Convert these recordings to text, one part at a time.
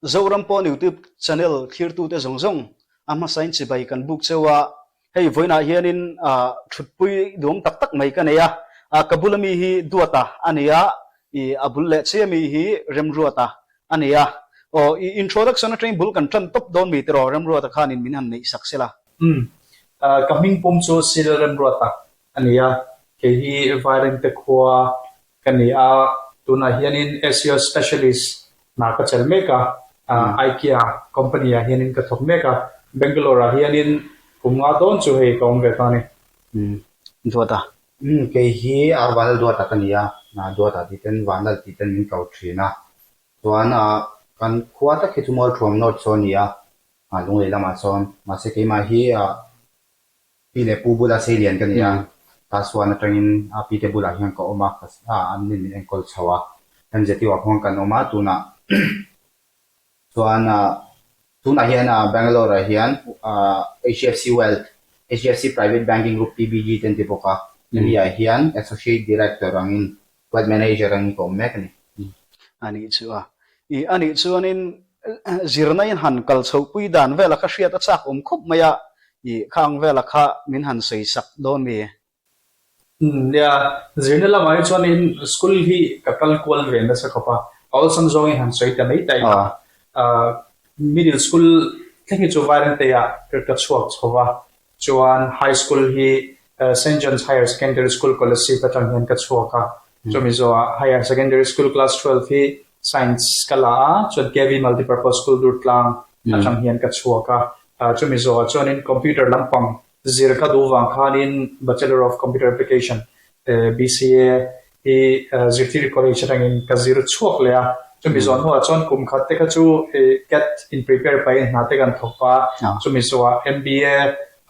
Zoram Pawn YouTube channel thlirtute zawng zawng a hmasain chibai kan buk cheu a, hei vawiinah hianin thutpui duam tak tak mai ka nei a, ka bula mi hi Duata a ni a, i a bul leh chiah mi hi Remruata a ni a. Aw, i introduction atangin bul kan tan tawp dawn mi tiraw Remruata khanin min han neih sak sela. Umm, ka hming pum chu Sil Remruata a ni a, kei hi Vairengte khua ka ni a, tunah hianin SEO Specialist hna ka chelh mek a, IKEA company ah hianin ka thawk mek a, Bangalore ah hianin kum nga dawn chu hei ka awm ve ta a ni. Umm, Duata. Umm, kei hi Arval Duata ka ni a, Duata tih ten Vanlal tih ten min ko thin a, chuan kan khua tak hi chu Mualthuam North sawn a ni a, Lunglei lamah sawn, mahse keimah hi Pi leh pu bula seilian ka ni a, Tasuan atangin a pi te bulah hian ka awm a, an nin min enkawl chho a, MZU ah khuan kan awm a, tunah chuan tunah hian Bangalore ah hian HDFC Wealth, HDFC Private Banking Group PBG te an ti bawk a, hemi ah hian Associate Director angin Wealth Manager angin ka awm mek a ni. A nih chu a. I a nih chuanin zirna in han kal chhohpui dan vela kha hriat a chak awm khawp mai a, i khang vela kha min han sawi sak dawn mi? Umm nia, zirna lamah hi chuanin school hi ka kal kual ve nasa khawp a, a awlsam zawngin han sawi ta mai ta ila, middle school thleng hi chu Vairengte-ah ka chhuak chho va, Chuan High School hi Saint John's Higher Secondary School Kolasib atang hian ka chhuak a, chumi zawhah Higher Secondary School Class 12 hi Science ka la a, chuan KV Multipurpose School Durtlang atang hian ka chhuak a, chumi zawhah chuanin Computer lampang zir ka duh vang khanin Bachelor of Computer Application, BCA, hi Zirtiri College atangin ka zir chhuak leh a, chumi zawh hnuah chuan kum khat te kha chu cat in prepare pahin hna te kan thawk a, chumi zawhah MBA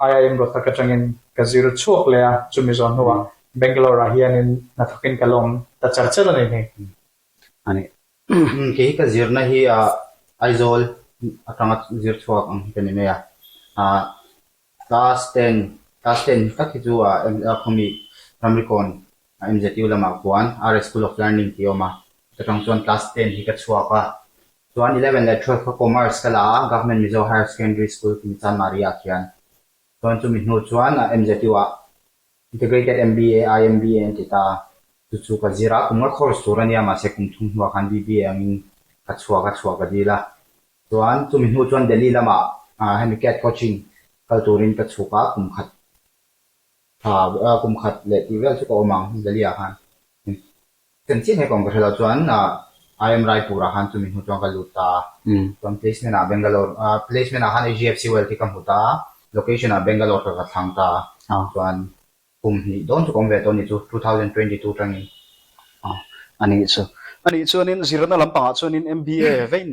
IIM Rohtak atangin ka zir chhuak leh a, chumi zawh hnuah Bangalore ah hianin hna thawkin ka la awm ta char char a ni hei. A ni. Kei hi ka zirna hi Aizawl atanga zir chhuak ang hi ka ni mai a, Class ten, Class ten tak hi chu a khawmi Ramrikawn MZU lamah khuan RS School of Learning tih a awm a, chutang chuan class ten hi ka chhuak a. Chuan eleven leh twelve kha Commerce ka la a, Government Mizo Higher Secondary School Kimchanmari ah khian. Chuan chumi hnu chuan MZU ah Integrated MBA, IMBA an ti ta a, chu chu ka zir a, kum nga course tur a nia mahse kum thum hnuah khan BBA angin ka chhuak a, chhuah ka dil a. Chuan chumi hnu chuan Delhi lamah hemi cat coaching kal turin ka chhuk a, kum khat tha kum khat leh tih vel chu ka awm ang Delhi ah khan. Chen chiah hi ka awm ka hre lo chuan IIM Raipur ah khan chumi hnu chuan ka lut ta a, chuan placement ah Bangalore placement ah khan HDFC Wealth hi ka hmu ta a, location ah Bangalore ka ka thlang ta a, chuan kum hnih dawn chu ka awm ve tawh a ni chu 2022 tangin. A nih chu. A nih chuanin zirna lampangah chuanin MBA vein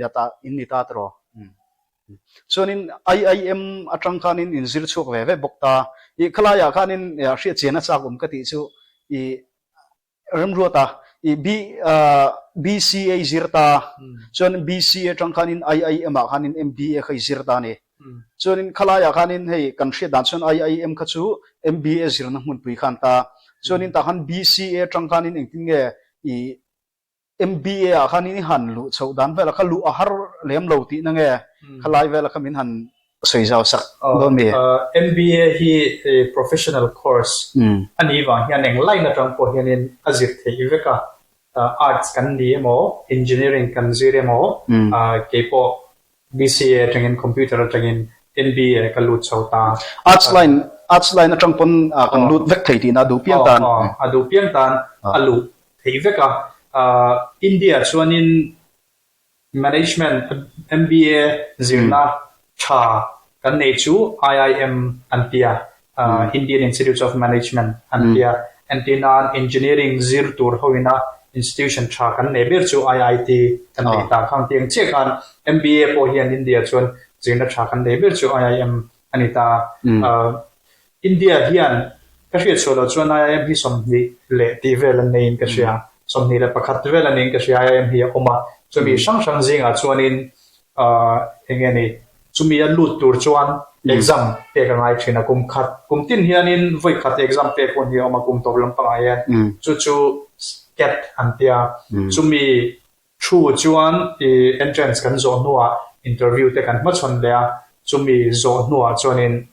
in ni ta tiraw? Chuanin IIM atang khanin in zir chhuak ve ve bawk ta. I khalaiah khanin hriatchian a chak awm ka tih chu i Remruata, i BCA i zir ta, chuan BCA atang khanin IIM ah khanin MBA kha i zir ta a ni. Chuanin khalaiah khanin hei kan hriat dan chuan IIM kha chu MBA zirna hmunpui khan ta. Chuanin tah khan BCA atang khanin engtin nge i MBA ah khanin i han luh chhoh dan velah kha luh a har lem lo tihna nge khalai velah kha min han Sawi zau sak dawn mi? MBA hi professional course a nih vang hian eng line atang pawh hianin a zir theih vek a, arts kan ni emaw, engineering kan zir emaw, keipawh BCA atangin computer atangin MBA ka lut chho ta. Arts line arts line atang pawn kan lut vek thei tihna a duh piang tan. A duh piang tan a luh theih vek a. India chuanin Management MBA zirna tha kan nei chu IIM an ti a, Indian Institute of Management an ti a. Entirnan Engineering zir tur hoina institution tha kan nei ber chu IIT kan nei ta. Khang tiang chiah khan MBA pawh hian India chuan zirna tha kan nei ber chu IIM a ni ta. India hian ka hriat chhuah loh chuan IIM hi 20 leh tih vel an neiin ka hria, 21 vel a niin ka hria IIM hi a awm a, chumi hrang hrang zingah chuanin eng nge ni, chumi a lut tur chuan exam pek a ngai thin a, kum khat, kum tin hianin vawi khat exam pek hun hi a awm a, kum tawp lampangah hian chu chu CAT an tia, chumi. Through chuan i entrance kan zawh hnuah interview te kan hmachhawn leh a, chumi zawh hnuah chuanin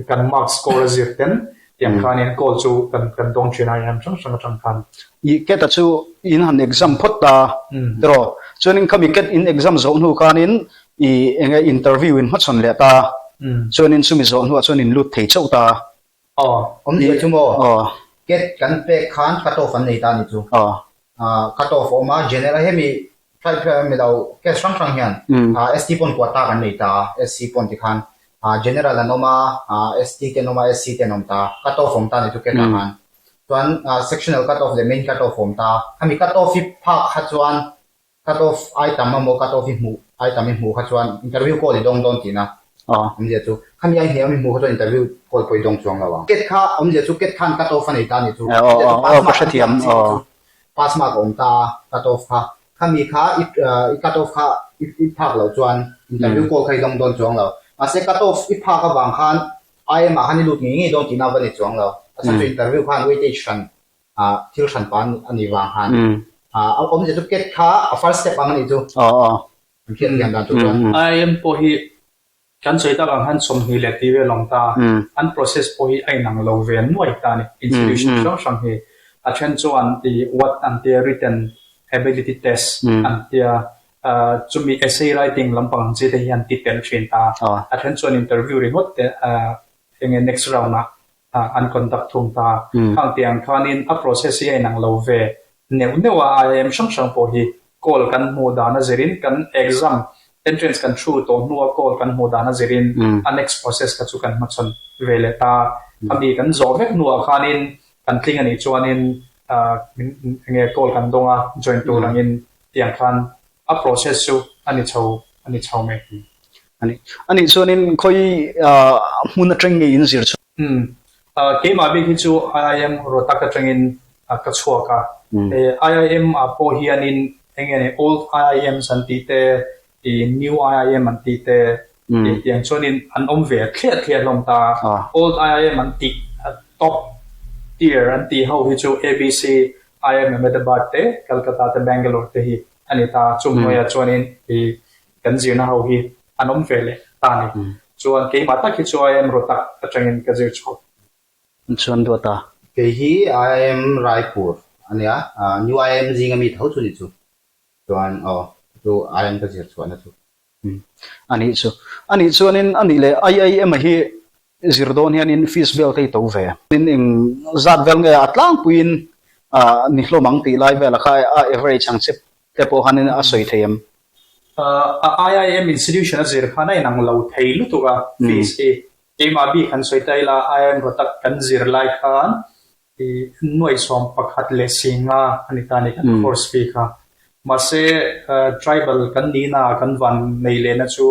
kan mark score a zir ten tiang khanin call chu kan kan dawng thin a IIM hrang hrang atang khan. I cat a chu in han exam phawt ta tiraw? Chuanin khami cat in exam zawh hnu khanin i enge interview in hmachhawn leh ta, chuanin chumi zawh hnuah chuan in lut thei chauh ta. Aw. Awmzia chu maw? Cat kan pek khan cut off an nei ta a ni chu. Cut off a awm a, general hemi tribe mi lo case hrang hrang hian ST pawn quota kan nei ta a, SC pawn tikhan general an awm a, ST te an awm a, SC te an awm ta a, cut off a awm ta a ni chu cat ah khan. Chuan sectional cut off leh main cut off a awm ta a, khami cut off hi phak kha chuan Cut off ai tam a maw cut off i hmuh ai tam i hmuh kha chuan interview call i dawng dawn tihna awmzia chu khami ai hniam i hmuh kha chuan interview call pawh i dawng chuang lo ang. Cat kha awmzia chu cat khan cut off a nei ta a nih chu awmzia chu pass mark an tih ang chi chu pass mark a awm ta a cut off kha khami kha i i cut off kha i i phak loh chuan interview call kha i dawng dawn chuang lo mahse cut off i phak avang khan IM ah khan i lut ngei ngei dawn tihna va ni chuang lo a chhan chu interview khan weightage hran ah thil hran pa a nih vang khan ah a awmzia chu cat kha a first step ang a nih chu an hriat thiam dan tur chuan. IIM pawh hi kan sawi tak ang khan 20 leh tih vel awm ta, an process pawh hi a inang lo ve nuai ta a ni, institution hrang hrang hi a then chuan i what an tia written ability test an tia chumi essay writing lampang ang chi te hi an ti tel thin ta, a then chuan interview ringawt te enge next round ah an conduct thung ta. Khang tiang khanin a process hi a inang lo ve neuh neuh a, IIM hrang hrang pawh hi call kan hmuh dan a zirin kan exam entrance kan through tawh hnua call kan hmuh dan a zirin a next process kha chu kan hmachhawn ve leh ta. Khami kan zawh vek hnuah khanin kan tling a nih chuanin enge call kan dawng a join tur angin tiang khan a process chu a ni chho a ni chho mai. A ni. A nih chuanin khawi hmun atang nge in zir chhuak? Umm. Keimah bik hi chu IIM Rohtak atangin ka chhuak a. IIM ah pawh hianin eng nge ni old IIMs an tih te, new IIM an tih te tiang chuanin an awm ve thliah thliah hlawm ta. Old IIM an tih top tier an tih ho hi chu ABC, IIM Ahmedabad te, Calcutta te, Bangalore te hi a ni ta. Chung hnuaiah chuanin Kan zirna ho hi an awm ve leh ta a ni. Chuan keimah tak hi chu IIM Rohtak atangin ka zir chhuak. Chuan duat a. Kei hi IIM Raipur a nia, New IIM zinga mi tho chu ni chu. Chuan aw, chu IIM ka zir chhuahna chu. A nih chu. A nih chuanin a nih leh IIM a hi zir dawn hianin fees vel te hi to ve. Tin eng zat vel nge a tlangpuiin ni hlawm ang tih lai velah kha a average ang che te pawh khanin a sawi thei em? A IIM institution a zir khan a inang lo thei lutuk a fees hi. Keimah bik han sawi ta ila IIM Rohtak kan zir lai khan i nuaihsawm pakhat leh singa a ni ta a ni kan course fee kha. Mahse tribal kan nihna ah kan van nei lehna chu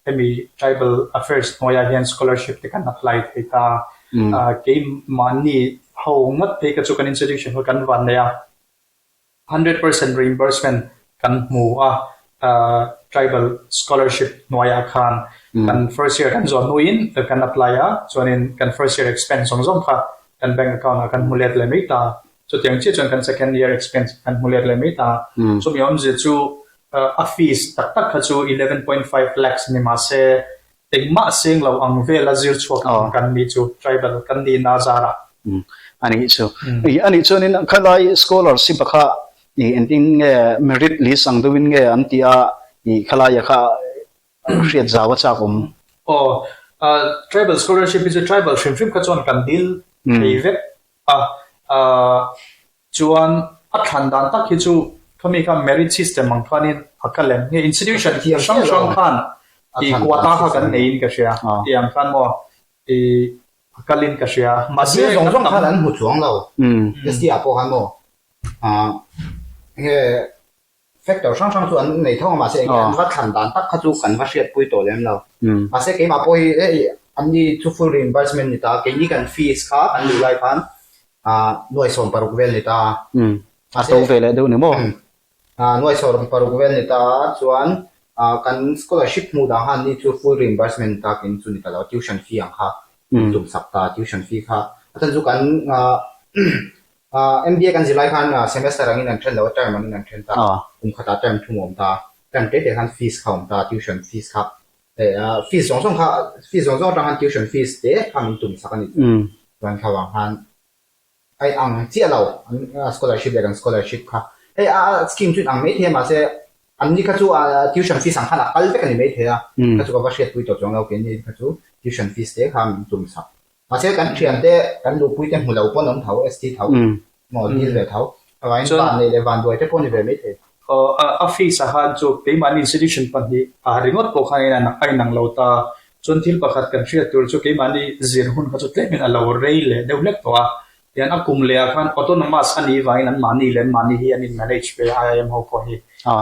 hemi tribal affairs hnuaiah hian scholarship te kan apply thei ta. Keimahni ho ngat phei kha chu kan institution kha kan van nei a. 100% reimbursement kan hmu a, tribal scholarship hnuaiah khan kan first year kan zawh hnuin kan apply a, chuanin kan first year expense zawng zawng kha kan bank account ah kan hmu let leh mai ta. Chutiang chiah chuan kan second year expense kan hmu let leh mai ta. Chumi awmzia chu a fees tak tak kha chu 11.5 lakhs ni mahse Engmah seng lo ang vela zir chhuak ang kan nih chu tribal kan nih na zarah. A nih chu. A nih chuanin khalai scholarship a kha i engtin nge merit list ang deuhin nge an tih a i khalaia kha hriat zau a chak awm. Aw, tribal scholarship hi chu tribal hrim hrim kha chuan kan dil thei vek a, Chuan a thlan dan tak hi chu khami kha merit system ang khanin a kal em? Nge institution hrang hrang khan i quota kha kan neiin ka hria tih ang khan maw i a kalin ka hria. Mahse zawng zawng khan an hmu chuang lo. ST ah pawh khan maw nge Factor hrang hrang chu an nei tho a, mahse enge an va thlan dan tak kha chu kan va hriatpui tawh lem lo. Mahse keimah pawh hi hei anni chu full reimbursement ni ta, keini kan fees kha kan luh lai khan ah nuai 16 vel ni ta. A to ve leh deuh ni maw? Ah nuai 16 vel ni ta chuan ah kan scholarship hmuh dan kha anni chu full reimbursement ni ta keini chu ni ta lo, tuition fee ang kha min tum sak ta, tuition fee kha a chhan chu kan ah. MBA kan zir lai khan semester angin an then lo a, term angin an then ta. Kum khatah term thum a awm ta. Term te te khan fees kha a awm ta, tuition fees kha. Fees zawng zawng kha, fees zawng zawng atang khan tuition fees te kha min tum sak a ni. Chuan thla vang khan a inang chiah lo an scholarship leh kan scholarship kha. Hei a scheme chu inang maithei a mahse anni kha chu tuition fees ang khan a kal vek a ni maithei a. Kha chu ka va hriatpui tawh chuang lo keini kha chu tuition fees te kha min tum sak. Mahse kan thiante kan luhpui te hmu lo pawn awm tho, ST tho maw dil ve tho. Chuvangin van nei leh van duai te pawh ni ve maithei. Aw a fees ah khan chu keimahni institution pahnih ah ringawt pawh khan a inang lo ta. Chuan thil pakhat kan hriat tur chu keimahni zir hun kha chu tlemin a lo rei leh deuh hlek tawh a. Tihian a kum leh ah khan autonomous a nih vangin anmahni leh anmahni hi an in manage ve a IIM ho pawh hi.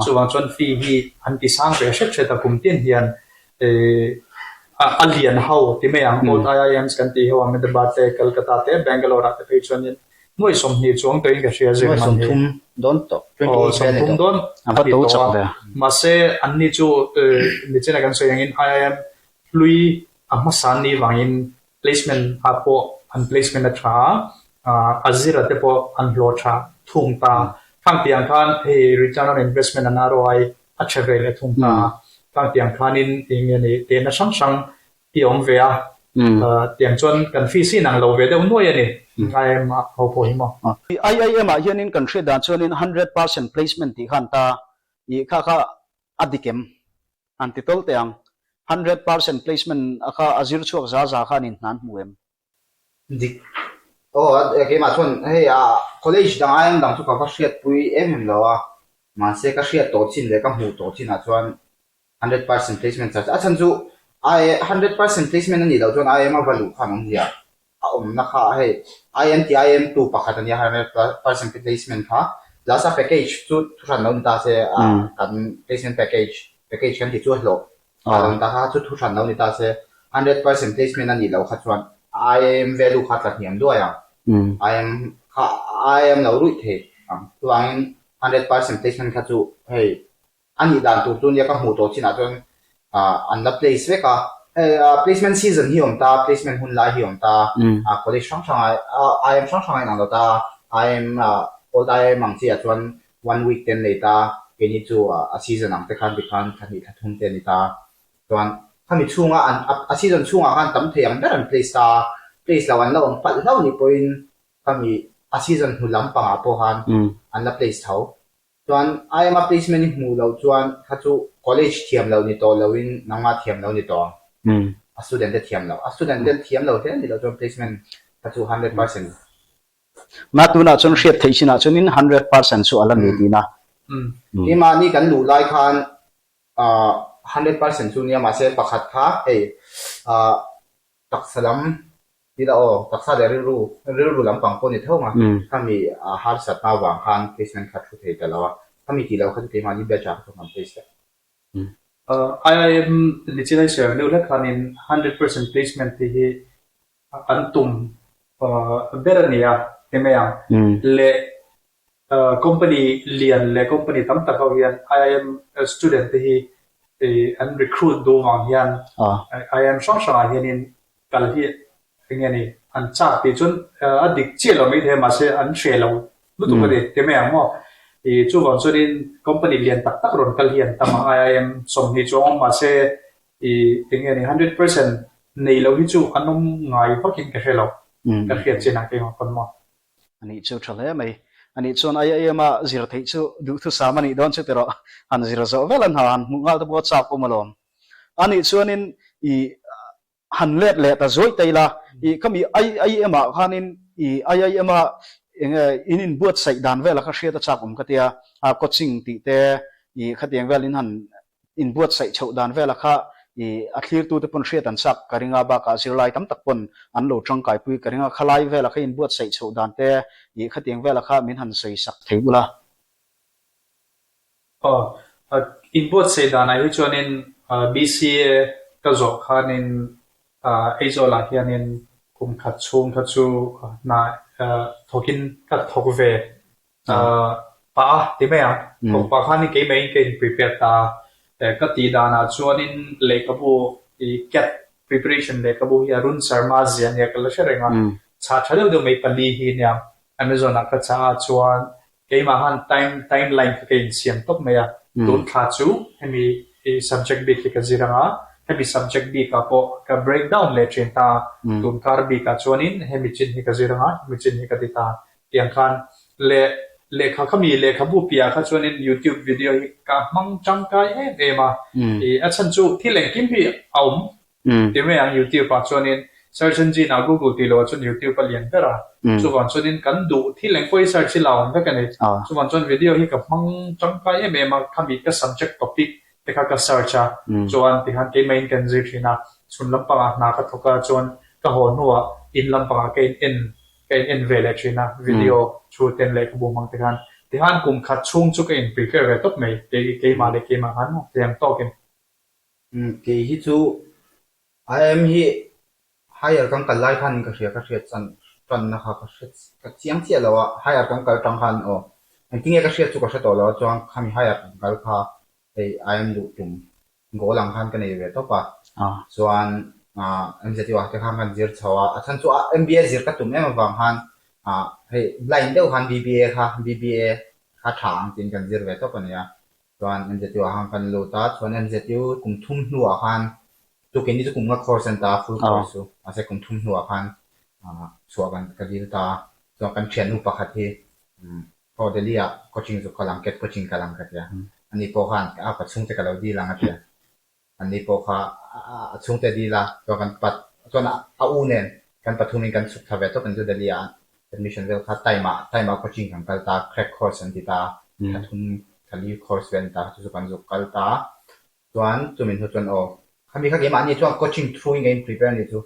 Chuvang chuan fee hi an ti sang ve hret hret a kum tin hian a lian ho ti mai ang old IIMs kan tih ho Ahmedabad te Calcutta te Bangalore ah te phei chuanin nuai 20 chuang tawhin ka hria zir man hi. Dawn tawh, 28 vel ni tawh. A va to chak ve. Mahse anni chu nichina kan sawi angin IIM hlui a hmasa an nih vangin placement ah pawh an placement a tha a, a zira te pawh an hlawh tha thung ta. Khang tiang khan hei return on investment an ROI a tha ve leh thung ta a. Khang tiang khanin eng nge ni tehna hrang hrang hi a awm ve a, tiang chuan kan fees hi inang lo ve deuh nuai a ni IIM ah ho pawh hi maw. IIM ah hianin kan hriat dan chuanin 100% placement tih khan ta i kha kha a dik em? An ti tawlh teh ang. 100% placement a kha a zir chhuak za za khan in hnan hmu em? Dik. Aw keimah chuan hei a college dang IIM dang chu ka va hriatpui em em lo a, mahse ka hriat tawh chin leh ka hmuh tawh chinah chuan 100% placement char a chhan chu 100% placement a nih loh chuan IIM a va luh khan awmzia a awmna kha hei IIM tih IIM tu pakhat a nia 100% placement kha plus a package chu thuhran lo ni ta se kan placement package package kan tih chu a hlawh a lo ni ta kha chu thuhran lo ni ta se 100% placement a nih loh kha chuan IIM value kha tla hniam duai ang IIM kha IIM lo ruih thei ang chuvangin 100% placement kha chu hei A nih dan tur chu nia ka hmuh tawh chinah chuan an la place vek a, hei placement season hi a awm ta, placement hun lai hi a awm ta, college hrang hrang ah IIM hrang hrang a inang lo ta, IIM old IIM ang chi ah chuan one week te an nei ta, keini chu a season ang te khan tikhan thla hnih thla thum te a ni ta, chuan khami chhunga an a season chhungah khan tam thei ang ber an place ta, place lo an la awm palh hlauh nih pawhin khami a season hnu lampangah pawh khan an la place tho. Chuan IIM a placement i hmuh loh chuan kha chu college thiam loh ni tawh loin nangmah thiam loh ni tawh ang. A student te thiam loh. A student te thiam lo hle ni loh chuan placement kha chu 100%. Na tunah chuan hriat theih chinah chuanin 100% chu a la ni tihna. Keimahni kan luh lai khan 100% chu nia mahse pakhat kha hei Taksa lam ti la aw, taksa leh rilru, rilru lampang pawh ni tho ang a, khami a harsatna avang khan placement kha thu thei ta lo a, khami tih loh kha chu keimahni batch ah kha chuan kan place leh. IIM nichin a i sawi ang deuh hlek khanin 100% placement tih hi an tum ber a ni a, ti mai ang. Leh Company lian leh company tam tak ho hian IIM student te hi an recruit duh vang hian IIM hrang hrangah hianin kal hi eng nge ni an chak tih chuan a dik chiah lo maithei a mahse an hreh lo lutuk a ni ti mai ang maw. Chuvang chuanin company lian tak tak rawn kal hi an tam ang IIM 20 chuang awm mahse eng nge ni 100% nei lo hi chu an awm ngai vakin ka hre lo ka hriat chin ang keimah pawn maw. Anih chu tha hle mai. Anih chuan IIM a zir theih chu duhthusam anih dawn chu tiraw han zir zawh vel a hna han hmuh nghal te pawh a chak awm alawm. Anih chuanin i han let leh ta zuaih ta ila i khami IIM ah khanin i IIM a enge in inbuatsaih dan vel a kha hriat a chak awm ka tia a coaching tih te i khatiang vel in han Inbuatsaih chhoh dan vela kha i a thlirtute pawn hriat an chak ka ring a, bakah zirlai tam tak pawn an lo tangkaipui ka ring a, khalai vela kha inbuatsaih chhoh dan te i khatiang vela kha min han sawi sak thei ula. Aw, inbuatsaih danah hi chuanin BCA ka zawh khanin Aizawlah hianin kum khat chhung kha chu hna thawkin ka thawk ve Pah a ti mai ang. Thawk pah khanin keimah in ka in prepare ta a. Ka tih danah chuanin lehkhabu i CAT preparation lehkhabu hi Arun Sharma zia nia ka la hre reng a. Chhah tha deuh deuh mai pali hi nia. Amazon ah ka chah a chuan keimah han time timeline kha ka insiam tawp mai a, tun thla chu hemi subject bik hi ka zir ang a, hemi subject bik ah pawh ka break down leh thin ta a, tun kar bik ah chuanin hemi chin hi ka zir ang a, hemi chin hi ka ti ta tiang khan leh lehkha khami lehkhabu piah kha chuanin youtube video hi ka hmang tangkai em em a, ih a chhan chu thil engkim hi a awm Ti mai ang youtube ah chuanin search engine ah google tih loh ah chuan youtube a lian ber a, chuvang chuanin kan duh thil eng pawh hi search hi la awm vek a ni. Chuvang chuan video hi ka hmang tangkai em em a, khami ka subject topic te kha ka search a, chuan tikhan keimah in kan zir thin a, chhun lampangah hna ka thawk a, chuan ka haw hnuah in lampangah ka in en ka in en ve leh thin a, video thu ten lehkhabu hmang te khan. Tikhan kum khat chhung chu ka in prepare ve tawp mai, keimah leh keimah khan hliam tawkin. Kei hi chu IIM hi higher kan kal lai khan ka hria ka hriat chan tanna kha ka hre ka chiang chiah lo a, higher kan kal tang khan aw engtinge ka hriat chu ka hre tawh lo a chuan khami higher kan kal kha hei IIM luh tum goal ang khan ka nei ve tawp a, chuan MZU ah te khan kan zir chho a, a chhan chu MBA zir ka tum em avang khan hei blind deuh khan BBA kha BBA kha tha ang tiin kan zir ve tawp a nia. Chuan MZU ah khan kan lut a, chuan MZU kum thum hnuah khan chu keini chu kum nga course an ta a, full course chu, mahse kum thum hnuah khan chhuah kan ka dil ta a, chuan kan thiannu pakhat hi aw Delhi ah coaching chu kal ang, cat coaching kal ang ka ti a, ani pawh khan a ka chhungte ka lo dil ang a ti a. Anni pawh kha a chhungte dil a, chuan kan pat chuan a u nen kan pathumin kan chhuk thla ve tawp an chu Delhi ah admission vel kha time ah time ah coaching kan kal ta crack course an ti ta thla thum thla li course vel an ti ta chu chu kan zuk kal ta chuan chumi hnu chuan aw khami kha keimahni chuan coaching through in ka in prepare anih chu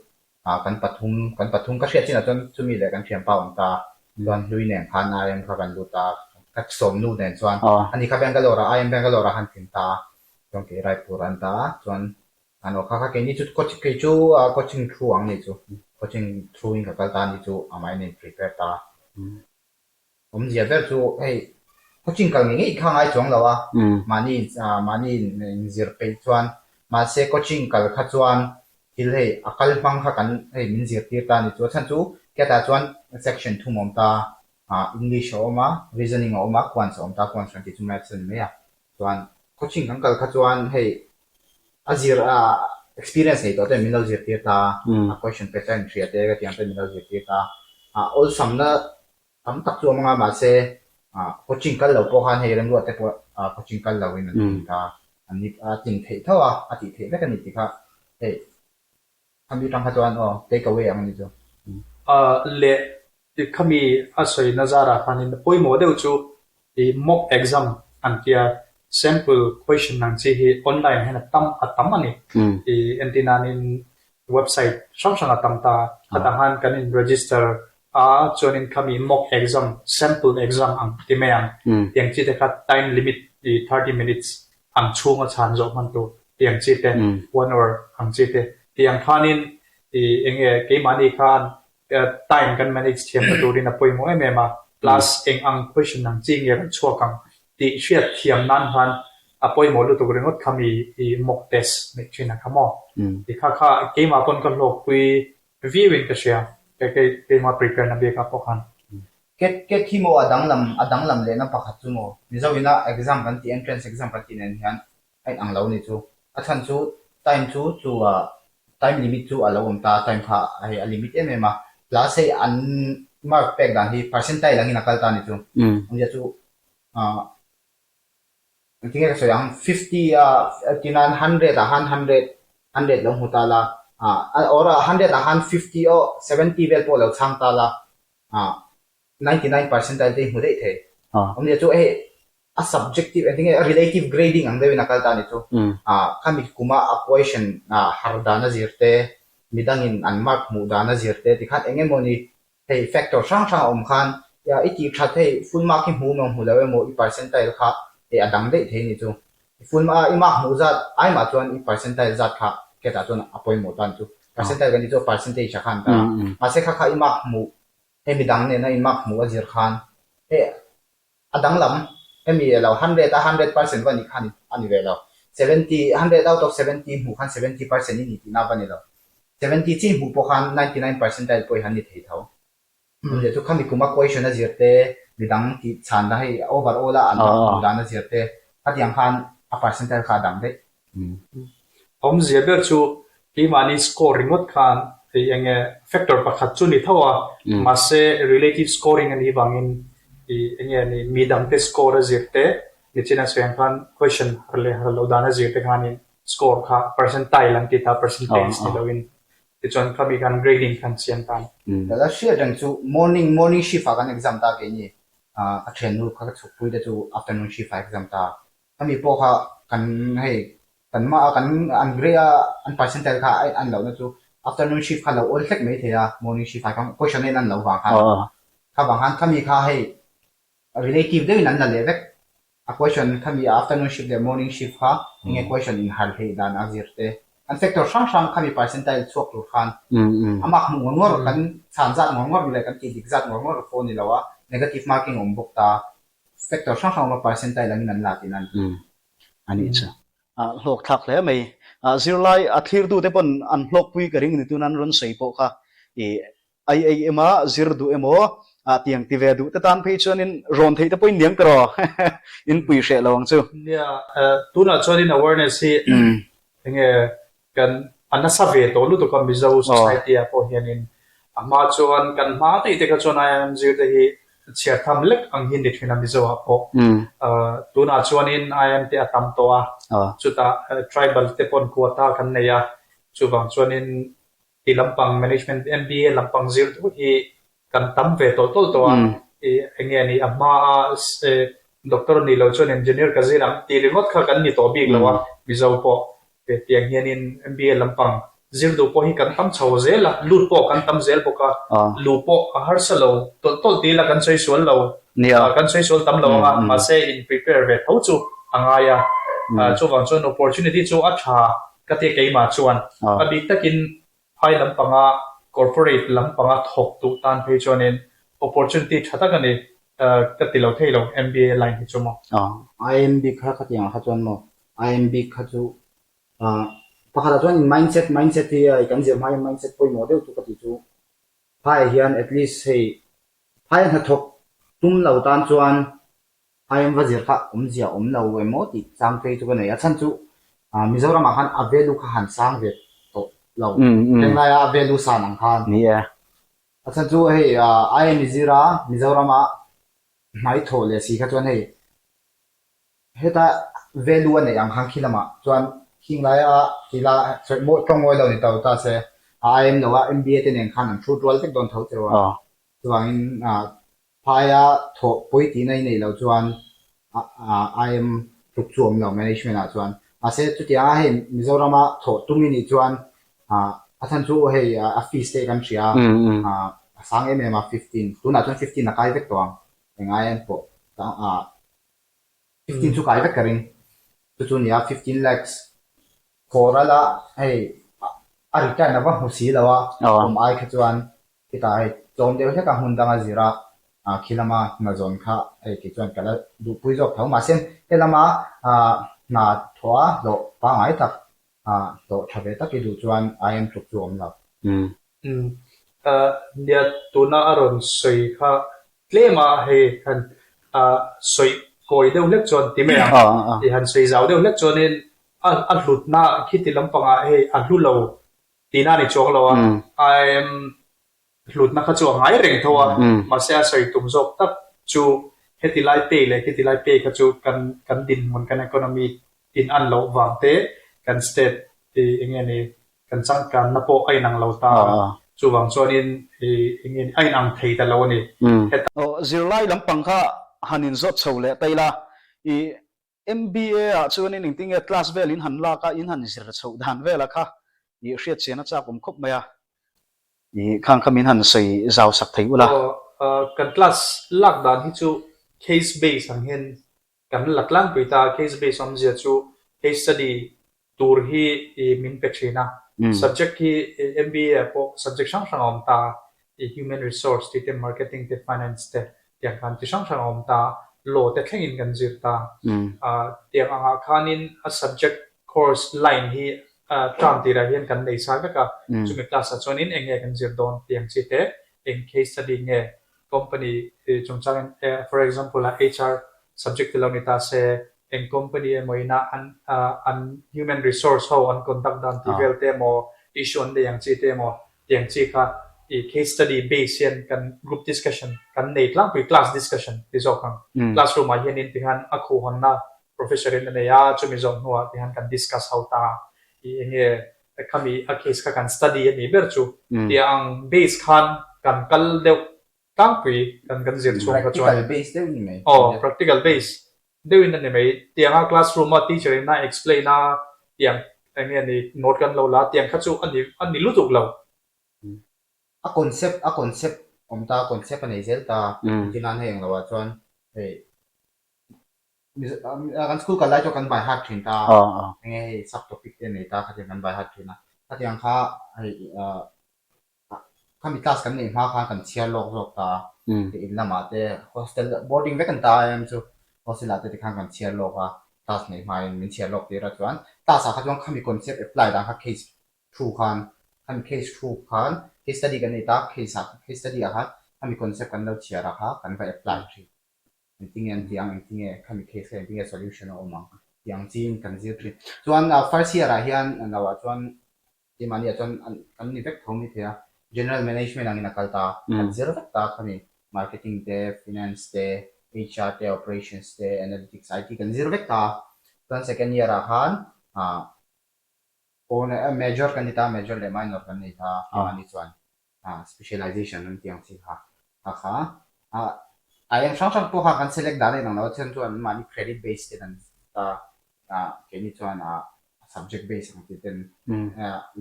ah kan pathum kan pathum ka hriat chinah chuan chumi leh kan thianpa awm ta chuan hlui nen khan IIM kha kan lut a ka sawmnu nen chuan ani kha Bangalore ah IIM Bangalore ah khan tling ta chuan kei Raipur an ta a chuan an aw kha kha keini chu coaching kei chu coaching through ang ni chu coaching through in ka kal ta ni chu amah in a in prepare ta Awmzia ber chu hei coaching kal ngei ngei kha ngai chuang lo a, mahni mahni inzir peih chuan mahse coaching kal kha chuan thil hei a kal hmang kha kan hei min zirtir ta a ni chu. A chhan chu hetah chuan section thum a awm ta a, English a awm a, reasoning a awm a, quants a awm ta, quants kan tih chu maths a ni mai a. Chuan coaching kan kal kha chuan hei a zir a experience nei tawh te min lo zirtir ta a, a question pattern hria te ka tih ang te min lo zirtir ta a, awlsamna Tam tak chu a hmang a, mahse coaching kal lo pawh khan hei remruat te pawh coaching kal lo in an tling ta, an ni a tling theih tho a, a tih theih vek a ni tih kha hei khami atang kha chuan aw take away ang a ni chu. Leh khami a sawi na zarah khanin pawimawh deuh chu i mock exam an tia sample question ang chi hi online hian a tam a tam a ni. I entir nanin website hrang hrang a tam ta, khatah khan kan in register a chuanin khami mock exam, sample exam ang ti mai ang, tiang chi te kha time limit i 30 minutes ang chhunga chhan zawh hman tur tiang chi te, one hour ang chi te, tiang khanin i enge keimahni khan time kan manage thiamna turin a pawimawh em em a, plus eng ang question ang chi nge rawn chhuak ang tih hriat thiam nan khan a pawimawh lutuk ringawt kha mi i mock test neih thin a kha maw? Ti kha kha keimah pawn ka hlawkpui viau in ka hria kei keimah prepare na biakah pawh khan. Ket ket hi maw a danglam a danglam lehna pakhat chu maw Mizo ina exam kan tih entrance exam kan tih nen hian a inang lo ni chu. A chhan chu time chu chu ah time limit chu a lo awm ta time kha hei a limit em em a plus hei an mark pek dan hi percentile angin a kal ta ni chu. Awmzia chu ah Engtinge ka sawi ang, 50 a tinan 100 ah khan 100, 100 lo hmu ta la, ah or 100 ah khan 50 aw 70 vel pawh lo chhang ta la, ah 99 percentile te i hmu daih thei. Awmzia chu hei a subjective engtinge a relative grading ang deuhin a kal ta a ni chu. Ah khami kuma a question ah har dan a zir te, midangin an mark hmuh dan a zir te tikhan eng emawni Hei factor hrang hrang a awm khan i tih that hei full mark hi hmu emaw hmu lo emaw i percentile kha hei a dang daih thei a ni chu. I full mark i mark hmuh zat ai mah chuan i percentile zat kha hetah chuan a pawimawh tan chu. Percentile kan tih chu percentage ah khan ta a. Mahse kha kha i mark hmuh hei midang nena i mark hmuh a zir khan hei A danglam, hemi lo hundred a hundred percent va nih khan a ni ve lo. 70, hundred out of 70 hmuh khan 70 percent i ni tihna va ni lo. 70 chi hmuh pawh khan 99 percentile pawh i han ni thei tho. Awmzia chu khami kuma question a zir te, midang tih chhan na hei overall a an mark hmuh dan a zir te, khatiang khan a percentile kha a dang daih. Awmzia ber chu keimahni score ringawt khan hei eng nge factor pakhat chu ni tho a, mahse relative scoring a nih vangin ih eng nge ni midangte score a zir te, nichin a sawi ang khan question har leh har loh dan a zir te khanin score kha percentile an ti ta, percentage ni loin Tichuan khami khan grading khan siam ta a ni. Ka la hriat reng chu morning morning shift ah kan exam ta keini ka thiannu kha ka chhukpui te chu afternoon shift ah exam ta. Khami pawh kha kan hei kan mah a kan an grade a an percentile kha a an lohna chu afternoon shift kha lo awl hlek mai thei a morning shift ah khan question a in an loh vang khan kha vang khan khami kha hei Relative deuhin an la leh vek. A question khami afternoon shift leh morning shift kha enge question in har hleih dan a zir te. An factor hrang hrang khami percentile chhuak tur khan a mark hmuh ngawr ngawr kan chhan zat ngawr ngawr leh kan tih dik zat ngawr ngawr pawh a ni lo a, negative marking a awm bawk ta. Factor hrang hrang awm a percentile angin an la tihna a ni. A nih chu. A hlawk thlak hle mai. Zirlai a thlirtute pawn an hlawkpui ka ring ni tuna an rawn sawi pawh kha i IIM a zir duh emaw tiang ti ve duh te tan phei chuanin rawn theih te pawhin niang ta rawh in pui hreh lo ang chu. Nia, tunah chuanin awareness hi enge kan a nasa ve tawh lutuk a Mizo society ah pawh hianin a hma chuan kan hma daih te kha chuan IIM zir te hi chhiar tham lek ang hi ni thin a Mizo ah pawh. Tunah chuanin IIM te a tam tawh a, chutah tribal te pawn quota kan nei a, chuvang chuanin Ti lampang management MBA lampang zir duh hi kan tam ve tawlh tawlh tawh a, i eng nge ni a hma a doctor nih loh chuan engineer ka zir ang tih ringawt kha kan ni tawh bik lo a, Mizo pawh tiang hianin MBA lampang zir duh pawh hi kan tam chho zel a, lut pawh kan tam zel bawk a, luh pawh a harsa lo tawlh tawlh ti ila kan sawi sual lo, kan sawi sual tam lo ang a, mahse in prepare ve tho chu a ngai a, chuvang chuan opportunity chu a tha Ka ti keimah chuan a bik takin phai lampanga corporate lampanga thawk duh tan phei chuanin opportunity tha tak a ni ka ti lo thei lo MBA line hi chu maw. IMB kha khatiang ah kha chuan maw IMB kha chu pakhatah chuan in mindset mindset hi kan zir hma hian mindset pawimawh deuh chu ka ti chu phaiah hian at least hei phai hnathawk tum lo tan chuan IM va zir kha awmzia awm lo emaw tih chang phei chu ka nei a, chhan chu Mizoram ah khan a value kha han sang ve tawh lo, henglaia a value san ang khan. Ni e. A chhan chu hei IM i zir a, Mizoram ah hmai thawh leh si kha chuan hei heta value a neih ang khan khi lamah chuan khinglaia tila sawi maw tawng mawi lo ni to ta se a IM lo a MBA te nen khan an hrut rual vek dawn tho cheu a, chuvangin Phaia thawh pawi tihna i neih loh chuan IM tluk chu awm lo management ah chuan. Mahse chutianga hei Mizorama thawh tum i nih chuan a chhan chu hei a fees te kan hria a, a sang em em a 15 tunah chuan 15 a kai vek tawh ang eng IM pawh 15 chu kai vek ka ring. Chu chu nia 15 lakhs khawral a hei a return a va hmu si lo a kum ai kha chuan khitah hei tlawm deuh hlek a hmun danga zir a khi lama hna zawn kha hei kei chuan ka la duhpui zawk tho mahse he lama hna thawh a hlawh pangngai tak hlawh tha ve tak i duh chuan IM tluk chu awm lo. Nia tuna a rawn sawi kha tlem a hei han sawi kawi deuh hlek chuan ti mai ang i han sawi zau deuh hlek chuanin a hlutna khiti lampangah hei a hlu lo tihna a ni chuang lo a, IIM hlutna kha chu a ngai reng tho a, mahse a sawi tum zawk tak chu heti lai pay leh khiti lai pay kha chu kan kan dinhmun kan economy in an loh vang te kan state i eng nge ni kan changkanna pawh a inang lo ta a, chuvang chuanin i eng nge ni a inang thei ta lo a ni. Heta. Zirlai lampang kha han inzawt chho leh ta ila i MBA ah chuanin engtinge class vel in han lak a, in han zir chhoh dan vela kha i hriat chian a chak awm khawp mai a. I khang kha min han sawi zau sak thei ula. Aw, kan class lak dan hi chu case base ang hian kan la tlangpui ta a, case base awmzia chu case study tur hi i min pe thin a, subject hi MBA ah pawh subject hrang hrang a awm ta a, i human resource tih te, marketing te, finance te tiang khan chi hrang hrang a awm ta a, law te thlengin kan zir ta a, tiang angah khanin a subject course line hi term tirah hian kan nei sa vek a, chumi class ah chuanin eng nge kan zir dawn tiang chi te. Eng case study nge company chungchangin for example a HR subject te lo ni ta se eng company emaw ina an an human resource ho an conduct dan tih vel te emaw issue an nei ang chi te emaw tiang chi kha i case study base hian kan group discussion kan nei tlangpui class discussion ti zawk ang. Classroom ah hianin tikhan a khuhhawnna professor in a nei a chumi zawh hnuah tikhan kan discuss ho ta a i enge Khami a case kha kan study a nih ber chu tia ang base khan kan kal deuh tlangpui kan kan zir chhung kha chuan. Practical base deuh ni mai. Aw practical base deuh in a ni mai. Tianga classroom a teacher in a explain a tiang eng nge ni note kan lo la tiang kha chu a ni a ni lutuk lo. A concept a concept awm ta concept a nei zel ta engtin hei englo ah chuan hei Kan school kal lai chu kan by heart thin ta a, enge hei sub topic te nei ta khatiang kan by heart thin a, khatiang kha hei khami class kan neih hma khan kan chhiar lawk zawk ta a, hei in lamah te hostel boarding vek an ta a em chu hostel ah te tikhan kan chhiar lawk a, class neih hmain min chhiar lawk tir a chuan class ah kha chuan khami concept apply dan kha case thu khan khami case thu khan case study kan nei ta case ah case study ah khan khami concept kan lo chhiar a kha kan va apply thin. Engtinge an tih ang, engtinge khami case kha engtinge solution a awm ang tih ang chiin kan zir thin. Chuan first year ah hian lo ah chuan keimahni ah chuan kan ni vek tho mai thei a, general management angin a kal ta a, kan zir vek ta khami marketing te, finance te, HR te, operations te, analytics, IT kan zir vek ta a. Chuan second year ah khan major kan ni ta a, major leh minor kan nei ta a keimahni chuan. Specialization an tih ang chi kha kha kha a eng hrang hrang pawh kha kan select dan a inang lo a chuan chuan mahni credit base ten an ta a keini chuan a subject base ang tih ten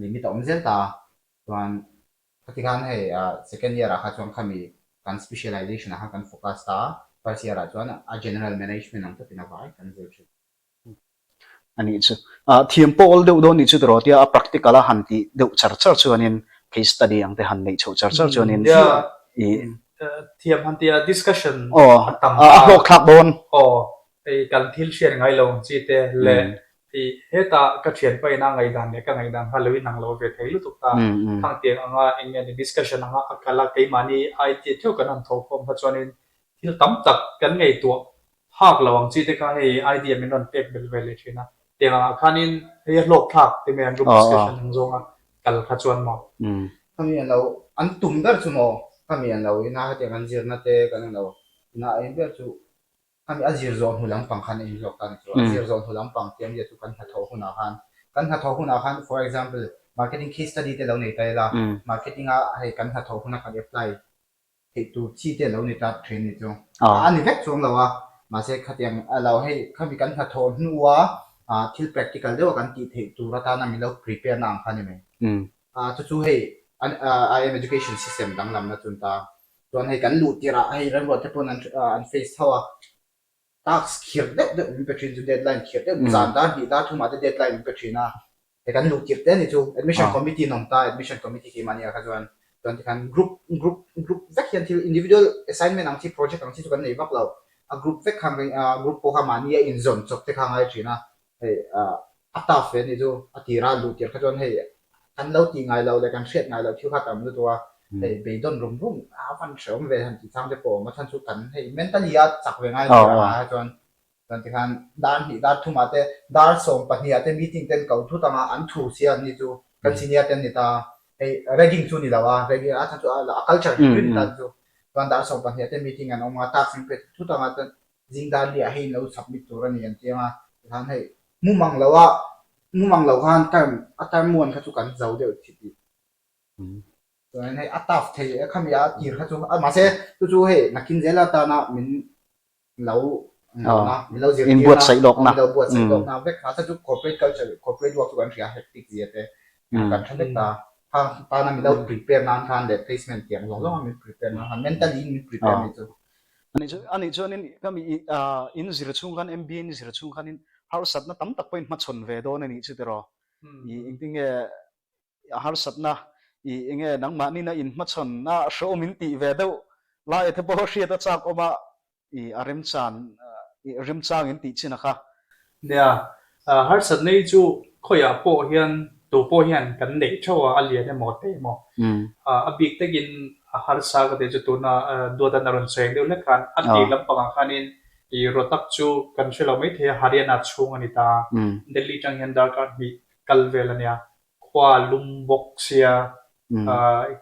limit a awm zel ta chuan khati khan hei second year ah kha chuan khami kan specialization ah khan kan focus ta a first year ah chuan a general management ang tawpin a vai kan zir thin. A nih chu. Thiam pawh awl deuh dawn nih chu tiraw tia a practical a han tih deuh char char chuanin case study ang te han neih chhoh char char chuanin i Thiam han tia discussion a tam a hlawk thlak dawn. Aw hei kan thil hriat ngai lo ang chi te leh i heta ka thianpa ina ngaihdan leh ka ngaihdan kha lo inang lo ve thei lutuk ta. Khang tiang anga eng nge ni discussion anga a kal a keimahni idea theuh kan han thawhkhawm kha chuanin Thil tam tak kan ngaihtuah phak lo ang chi te kha hei idea min rawn pek belh ve leh thin a. Tiang angah khanin hei a hlawk thlak ti mai an group discussion ang zawnga kal kha chuan maw? Khami an lo an tum ber chu maw? Khami an lo ina hetiang an zirna te kan lo ina a in ber chu khami a zir zawh hnu lampang khan a in zawk ta ni chu. A zir zawh hnu lampang tih awmzia chu kan hnathawh hunah khan kan hnathawh hunah khan for example marketing case study te lo nei ta ila marketing a hei kan hnathawh huna kan apply theih tur chi te a lo ni ta thin ni chu. A ni vek chuang lo a, mahse khatiang a lo hei khami kan hnathawh hnua thil practical deuha kan tih theih tur atana min lo prepare na ang kha a ni mai. Chu chu hei IIM education system danglamna chu an ta. Chuan hei kan luh tirah hei remruat te pawn an face tho a, Task khirh deuh deuh min pe thin chu deadline khirh deuh zan dar hnih dar thumah te deadline min pe thin a, hei kan luh tirh te a ni chu admission committee an awm ta admission committee keimah nia kha chuan chuan tikhan group group group vek hian thil individual assignment ang chi project ang chi chu kan nei vak lo a group vek khan group pawh kha mahni a inzawn chawp te kha a ngai thin a hei a tough ve a ni chu a tira luh tirh kha chuan hei kan lo tih ngai lo leh kan hriat ngai loh thil kha tam lutuk a, hei beidawn rum rum a van hrehawm ve han tih chang te pawh a awm a, chhan chu kan hei mentally a chak ve ngai nia a ah chuan chuan tikhan dar hnih dar thumah te dar 12 ah te meeting te an ko thut ang a an thu sia an ni chu kan senior te an ni ta hei ragging chu ni lo a ragging a chhan chu a culture hrim hrim ta chu chuan dar 12 ah te meeting an awm a task an pe thut ang a chuan zing dar liah hei in lo submit tur a ni an ti ang a tikhan hei mumang lo a Mumang lo khan term a term one kha chu kan zo deuh thi tih. Chuan hei a tough thei e khami a tir kha chu a mahse chu chu hei nakin zel atana min lo na min lo zirtir na min lo buatsaih lawk na vek kha chu corporate culture corporate work chu kan hria hectic zia te kan hre vek ta. Khang tana min lo prepare nan khan leh placement tiang zawng zawng a min prepare nan khan mentally in min prepare ni chu. Ani chuanin ka mi in zir chhung khan MBA in zir chhung khanin harsatna tam tak pawhin hmachhawn ve dawn a nih chu tiraw. I engtinge harsatna i enge nangmahnina in hmachhawn a hrehawm in tih ve deuh lai te pawh hriat a chak awm a i a remchan i remchang in tih chin a kha. Nia, harsatna hi chu khawiah pawh hian tu pawh hian kan neih theuh a, a lian emaw te emaw. A bik takin a harsa ka tih chu tuna Duatan a rawn cheng deuh hlek khan a tir lampangah khanin i Rohtak chu kan hre lo maithei a, Haryana chhung a ni ta. Delhi tang hian darkar hnih kal vel a nia. Khua lum bawk sia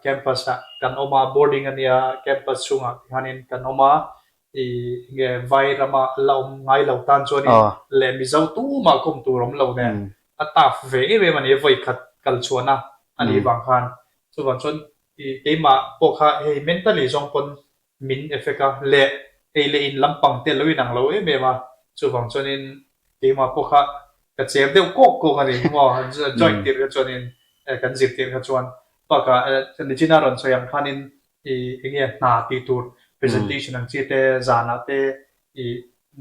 campus ah kan awm a, boarding a nia, campus chhungah tikhanin kan awm a, i enge vai rama la awm ngai lo tan chuanin leh Mizo tumah kawm tur awm lo nen a tough ve em em a ni, vawi khat kal chhuahna a nih vang khan. Chuvang chuan i keimah pawh kha hei mentally zawng pawn min effect a, leh ei leh in lampang te lo inang lo em em a, chuvang chuanin keimah pawh kha ka cher deuh kawk kawk a ni maw, join tirh kha chuanin kan zir tirh kha chuan bakah nichina rawn sawi ang khanin i enge hna tih tur presentation ang chi te zanah te i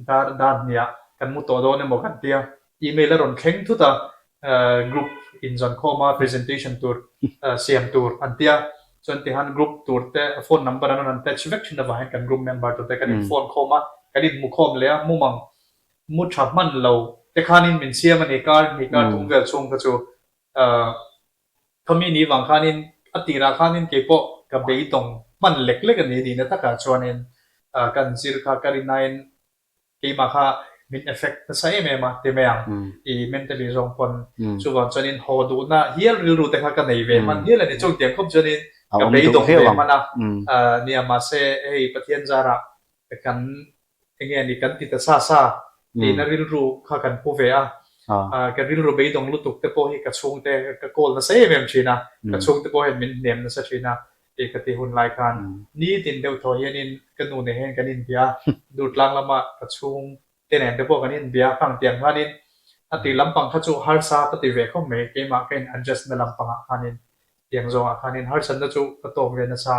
dar dar hniah kan mu tawh dawn emaw kan tia email a rawn thleng thut a group inzawn khawm a presentation tur siam tur an tia chuan tihan group tur te phone number an rawn attach vek thin avang hian kan group member tur te kan in phone khawm a kan in hmu khawm leh a mumang mu tha hman lo te khanin min siam a ni kar hnih kar thum vel chhung kha chu Khami ni vang khanin a tirah khanin keipawh ka beidawng hman lek lek a ni nihna takah chuanin kan zir kha ka rinain keimah kha min effect nasa em em a ti mai ang i mentally zawng pawn chuvang chuanin haw duhna hial rilru te kha ka nei ve hman hial a ni chutiang khawp chuanin ka beidawng ve hman a nia mahse hei Pathian zarah kan enge a ni kan ti ta sa sa tihna rilru kha kan pu ve a, ka rilru beidawng lutuk te pawh hi ka chhungte ka call nasa em em thin a, ka chhungte pawh hian min hnem nasa thin a tih ka ti hun lai khan nitin deuh thaw hianin ka nu nen hian kan inbia a, Durtlang lama ka chhungte nen te pawh kan inbia a, khang tiang khanin a tih lampang kha chu harsa ka ti ve khawp mai, keimah ka in adjust na lampangah khanin tiang zawngah khanin harsatna chu ka tawk ve nasa.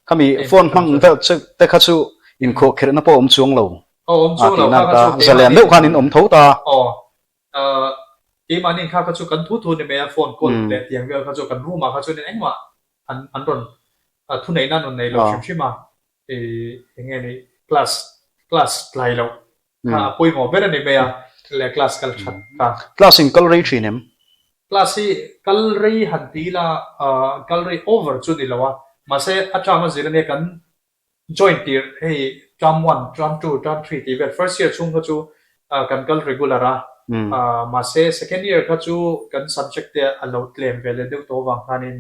Khami phone hmang vel che te kha chu inkhawh kherhna pawh a awm chuang lo. Aw awm chuang lo kha kha chu zalian deuh khan in awm tho ta. Aw keimahni kha kha chu kan thu thu ni mai a phone call leh tiang vel kha chu kan room ah kha chuan engmah an an rawn thuneihna an rawn nei lo hrim hrim a eng nge ni class class tlai loh kha a pawimawh ber a ni mai a, leh class kal that kha. Class in kal rei thin em? Class hi kal rei han ti ila kal rei over chu ni lo a, mahse a term a zir ania kan join tirh hei term one, term two, term three tih vel first year chhung kha chu kan kal regular a, mahse second year kha chu kan subject te a lo tlem ve leh deuh tawh avang khanin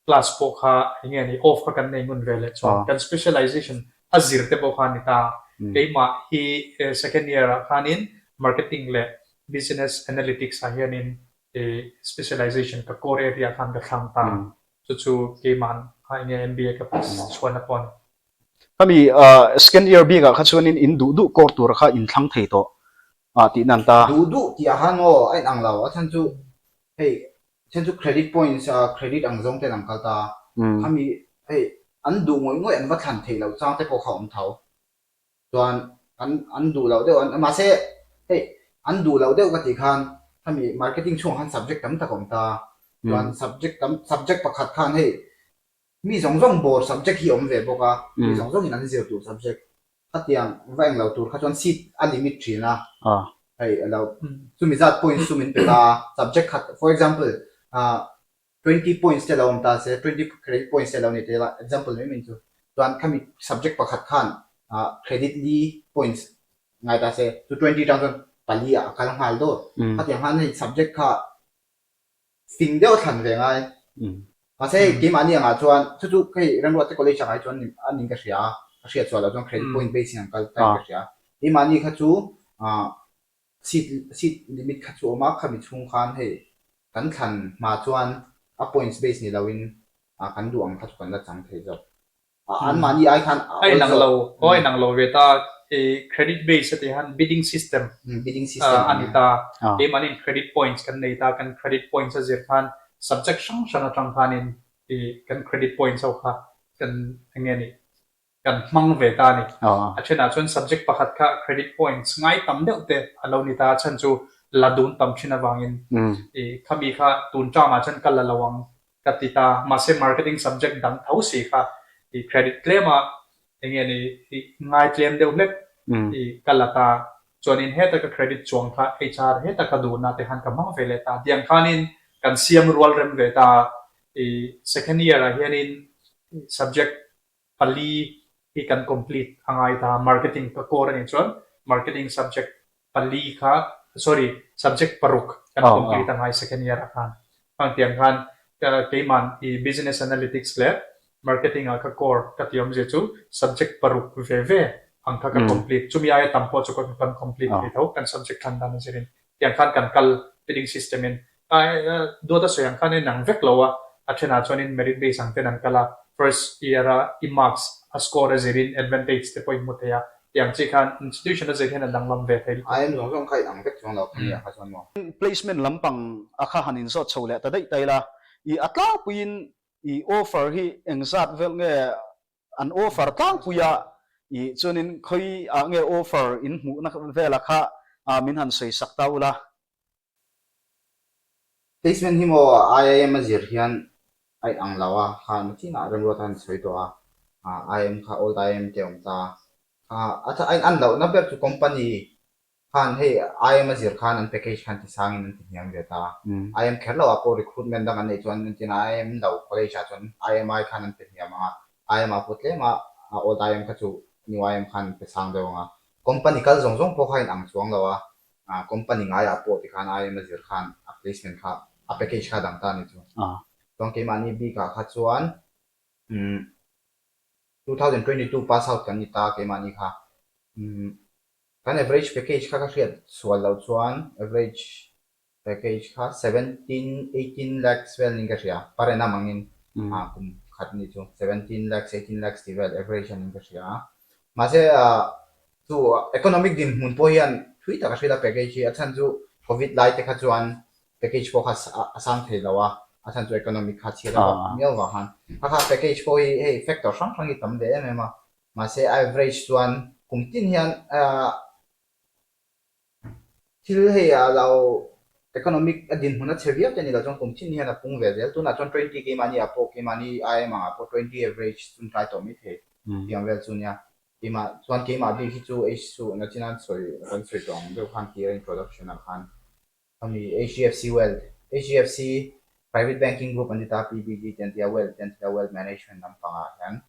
Class pawh kha eng nge ni off kha kan nei ngun ve leh chuan kan specialization a zir te pawh kha a ni ta. Keimah hi second year ah khanin marketing leh business analytics ah hianin specialization ka core area ah khan ka thlang ta. Chu chu keima'n eng nge MBA ka pass chhuahna pawh a ni. Khami second year bik ah kha chuanin in duh duh core tur kha in thlang thei tawh tih nan ta. Duh duh tih ah khan aw a inang lo a chhan chu hei Then chu credit points a credit ang zawng ten an kal ta a, khami hei an duh ngawih ngawih an va thlan theih loh chang te pawh kha a awm tho. Chuan an an duh loh deuh an mahse hei an duh loh deuh ka tih khan khami marketing chhungah khan subject tam tak a awm ta a, chuan subject tam subject pakhat khan hei Mi zawng zawng bawr subject hi a awm ve bawk a, mi zawng zawngin an zir tur subject. Khatiang va englo tur kha chuan seat a limit thin a, hei alo chumi zat points chu min pe ta a, subject khat for example 20 points te lo awm ta se, 20 credit points te lo ni tel a, example mai mai chu, chuan khami subject pakhat khan credit li points ngai ta se, chu 20 tang chuan pali ah a kal nghal dawt. Khatiang khan hei subject kha Fing deuh a thlan ve ngai. Mahse hei keimahni angah chuan chu chu hei Remruat te college angah hi chuan a ning ka hria a, ka hriat chhuah loh chuan credit point base in an kal ta in ka hria. Keimahni kha chu ah seat seat limit kha chu a awm a, khami chhung khan hei kan thlan hma chuan a points base ni loin ah kan duh ang kha chu kan la chang thei zawk. An mahni ai khan a awl zawk. A inang lo ve ta, i credit base a tih khan bidding system bidding system a ni ta. Keimahniin credit points kan nei ta, kan credit points a zir khan subject hrang hrang atang khanin i kan credit points ho kha kan eng nge ni kan hmang ve ta a ni. A thenah chuan subject pakhat kha credit points ngai tam deuh te a lo ni ta, a chhan chu la dun tam thin avangin i khami kha tun term ah chuan ka la lo ang Ka ti ta, mahse marketing subject dang tho si kha i credit tlem a, eng nge ni i ngai tlem deuh hlek i ka la ta, chuanin heta ka credit chuang kha HR heta ka duhna te khan ka hmang ve leh ta, tiang khanin kan siam rual rem ve ta. I second year ah hianin subject pali hi kan complete a ngai ta. Marketing ka core a nih chuan marketing subject pali kha, sorry, subject paruk kan complete a ngai second year ah khan. Khang tiang khan keiman i business analytics leh marketing ah ka core ka ti awmzia chu subject paruk ve ve ang kha ka complete. Chumi aia tam pawh chu kan complete thei tho kan subject thlan dan a zirin. Tiang khan kan kal bidding system in Duat a sawi ang khan in ang vek lo a, a thenah chuanin merit base ang ten an kal a, first year a i marks a score a zirin advantage te pawh i hmu thei a, tiang chi khan institution a zir hian a danglam ve thei lutuk. IIM zawng zawng kha in ang vek chuang lo kha nia kha chuan maw? Placement lampang a kha han inzawt chho leh ta daih ta ila, i a tlangpuiin i offer hi engzat vel nge an offer tlangpui a, i chuanin khawi ah nge offer in hmuhna vela kha min han sawi sak ta ula. Placement hi maw IIM a zir hian a in ang lo a, kha nachinah remruat a han sawi tawh a, IIM kha old IIM te a awm ta a, a in an lohna ber chu company khan hei IIM a zir khan an package khan ti sangin an ti hniam ve ta a, IIM kher loh ah pawh recruitment dang an neih chuan entirna IIM lo college ah chuan IIM ai khan an pe hniam ang a, IIM ah pawh tlem a old IIM kha chu new IIM khan an pe sang deuh ang a, company kal zawng zawng pawh kha a in ang chuang lo a, company ngaiah pawh tikhan IIM a zir khan a placement kha a package kha a dang ta a ni chu. Chuan keimahni bikah kha chuan 2022 pass out kan ni ta keimahni kha. Kan average package kha ka hriat sual loh chuan average package kha 17, 18 lakhs vel niin ka hria per annum angin kum khat ni chu 17 lakhs, 18 lakhs tih vel average a niin ka hria. Mahse Chu economic dinhmun pawh hian thui tak a hrilh a package hi, a chhan chu covid lai te kha chuan package pawh kha a sang thei lo a, a chhan chu economic kha chhiat a vak miau vang khan. Kha kha package pawh hi hei factor hrang hrang hi tam ve em em a, mahse a average chuan kum tin hian thil hei a lo economic a dinhmun a chhe viau te a ni lo chuan kum tin hian a pung ve zel. Tunah chuan twenty keimahni ah pawh keimahni IIM angah pawh twenty average chu an tlai tawh maithei tiang vel chu nia. Keimah chuan keimah bik hi chu H chu nachin an sawi kan sawi tawh ang deuh khan tir a introduction ah khan khami HDFC Wealth HDFC Private Banking Group an ti ta PBG te an ti a Wealth te an ti a Wealth Management lampang ah hian